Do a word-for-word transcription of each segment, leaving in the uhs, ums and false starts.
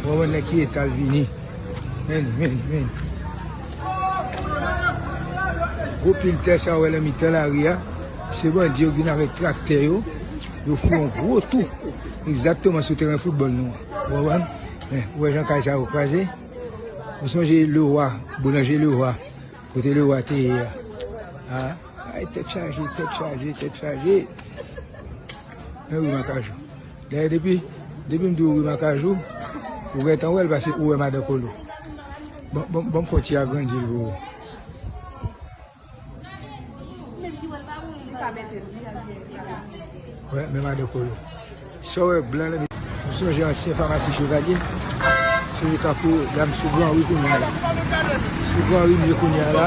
Bon, bon, nèg ki eta l vini. Men, men, men. Gwo pil tè sa w wè nan mitan lari a, se bandi yo vin avèk traktè yo, yo fè yon gwo tou. Egzakteman sou teren foutbòl nou an. Ou konprann? Men, ou wè jan kay sa yo kraze? Ou sonje Leroy, boulanje Leroy, kote Leroy te ye a? A, ay, tèt chaje, tèt chaje, tèt chaje. Men wi, Makajou. Dayè, depi, depi m di w wi Makajou, ou gentan wè l pase ou wè Madan Kolo. Bon, bon, bon, fò ti agrandi l pou ou. Wè, men Madan Kolo. Sa w wè blan nan, m sonje ansyen famasi Chevalier. Se li k ap dam sou Gran Ri kounye a la. Sou Gran Ri m ye kounye a la.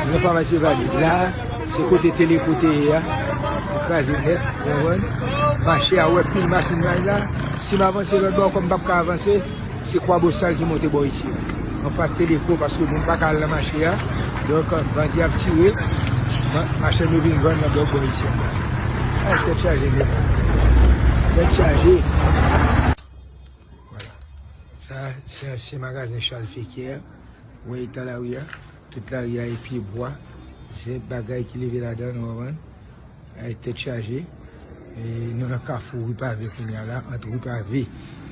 Nan famasi Chevalier. La, se kote Teleco te ye a. Li kraze nèt, ou konprann? Mache a, ou wè pil machin la, la. Si m avanse lòt bò, kòm m p ap ka avanse, se Kwa Bosal ki monte bò isi a. Anfas Teleco, paske moun pa ka al nan mache a. Donk, bandi ap tire, ma-, machann yo vin vann nan lòt bò isi a. Ay, tèt chaje nèt. Tèt chaje. Vwala. Sa, se ansyen magazen Charles Fequière. Ou wè eta lari a. Tout lari a e pye bwa. Zèb bagay ki leve ladan, ou konprann? Ay, tèt chaje. E, nou nan kafou Rue Pavée kounye a la, ant Rue Pavée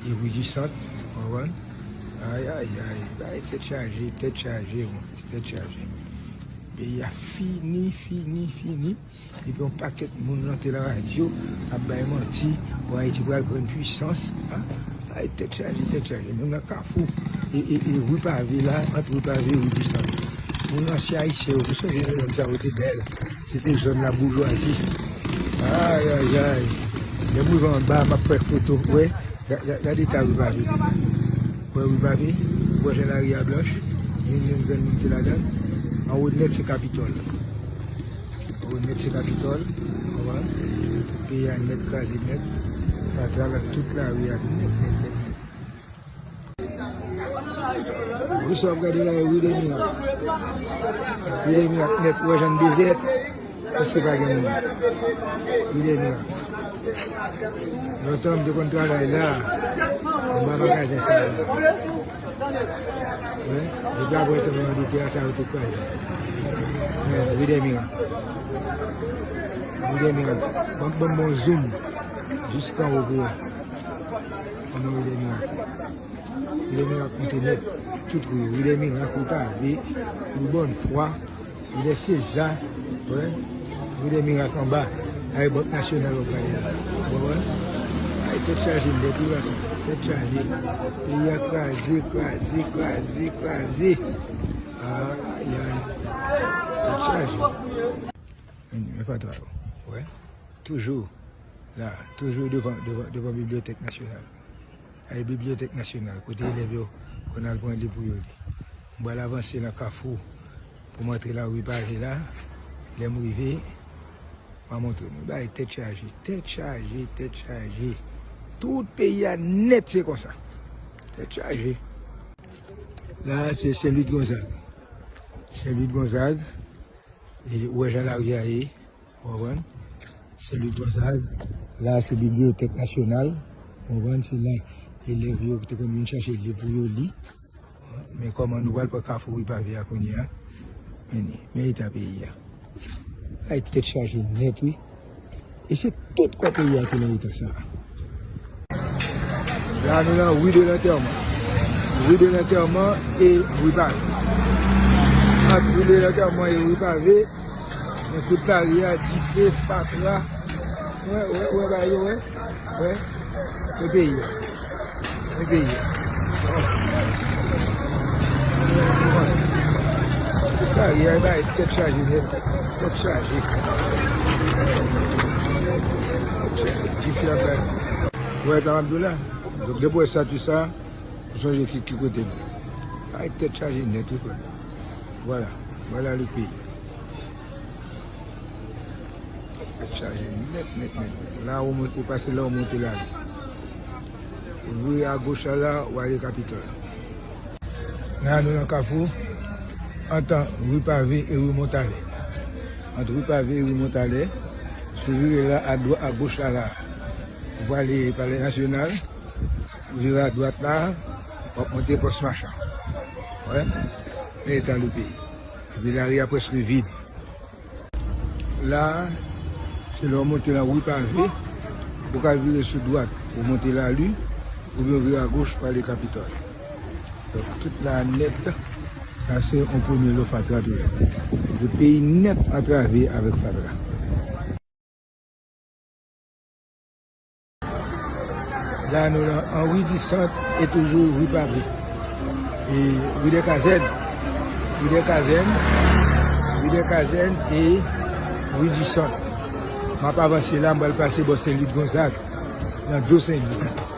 e Rue du Centre, ou konprann? Ay, ay, ay, ay, tèt chaje, tèt chaje, mon frè, tèt chaje. Peyi a fini, fini, fini. Epi yon pakèt moun rante nan radyo ap bay manti, bon, Ayiti pral pran pwisans, a? Ay, tèt chaje, tèt chaje. Nou nan kafou e, e, e Rue Pavée la, ant Rue Pavée e Rue du Centre. Moun ansyen ayisyen yo, ou sonje lè nonm sa yo te bèl. Se te zòn laboujwazi. Ay, ay, ay. Lè m rive anba, m ap fè foto. Wè, ga-, ga-, gade eta Rue Pavée. Wè Rue Pavée, ou wè jan lari a blanch. Youn, youn grenn moun ki ladan l. Anwo nèt se Kapitòl. Anwo nèt se Kapitòl. Konprann? Tout peyi a nèt kraze nèt. Fatra ak tout lari a nèt, nèt, nèt, nèt. Wi, sa w ap gade la, e Rue des Miracles. Rue des Miracles nèt, ou wè jan l dezè, prèske pa gen moun. Rue des Miracles. Lontan, m te konn travay la, anba magazen sa la. Wi, depi apre tranblemanntè a, sa yo te kraze. Men, Rue des Miracles. Rue des Miracles. Ban, ban m bon zoom. Jiska anwo pou wè. Ann nan Rue des Miracles. Rue des Miracles monte nèt. Tout rue yo. Rue des Miracles, Rue Pavée, Rue Bonne Foi, Rue des Césars, wè. Rue des Miracles anba. Ay, Bank Nasyonal w ap gade la. Ou konprann? Ay, tèt chaje nèt, wi, gason. Tèt chaje. Peyi a kraze, kraze, kraze, kraze. Ay, ay. Tèt chaje. Men, men fatra yo. Wè. Toujou la. Toujou devan, devan, devan Bibliyotèk Nasyonal. Ay, Bibliyotèk Nasyonal, kote elèv yo konn al pran liv pou yo li. M pral avanse nan kafou pou m antre nan ri Pave la. Lè m rive, m a montre nou. Bagay tèt chaje, tèt chaje, tèt chaje. Tout peyi a nèt se konsa. Tèt chaje. La, se Sen Lwid Gonzag. Sen Lwid Gonzag. E ou wè jan lari a ye, ou konprann? Se Lwid Gonzag. La, se Bibliyotèk Nasyonal. Ou konprann? Se la elèv yo te konn vin chache liv pou yo li. Men kòman nou pral pran kafou ri Pave a kounye a? Men, men eta peyi a. Ay, tèt chaje nèt, wi. E se tout kò peyi a ki nan eta sa a. La, nou nan Rue de l'Enterrement. Rue de l'Enterrement e Rue Pave. Ant Rue de l'Enterrement e Rue Pave, men tout lari a, dife, fatra. Wè, wè, wè, bagay yo, wè. Wè. E peyi a. E peyi a. Lari a, bagay tèt chaje nèt. Tèt chaje. Dife ap bay. Wè sa m ap di w la. Donk, depi w wè estati sa, ou sonje ki, ki kote nou. Ay, tèt chaje nèt, wi, frè. Vwala. Vwala le peyi. Tèt chaje nèt, nèt, nèt, nèt. La, ou mont-, ou pase la, ou monte la. Ou vire agoch la, la, ou ale Kapitòl. La, nou nan kafou, ant ri Pave e ri Montalè. Ant ri Pave e ri Montalè, si w vire la, adwa-, agoch la, la, ou prale Palè Nasyonal. Vire adwat la, w ap monte Pòs Machan. Wè, men eta le peyi. Epi lari a prèske vid. La, se lè w monte nan ri pave, ou ka vire sou dwat pou monte Lali, oubyen w vire agoch pou ale Kapitòl. Donk, tout la nèt, sa se yon premye lo fatra toujou. Le peyi nèt antrave avèk fatra. La, nou nan Henri Dissant e toujou ri pave. E ri dè Kazèn, ri dè Kazèn, ri dè Kazèn e ri Dissant. M ap avanse la, m pral pase bò Sen Lwid Gonzag, nan do Sen Lwid.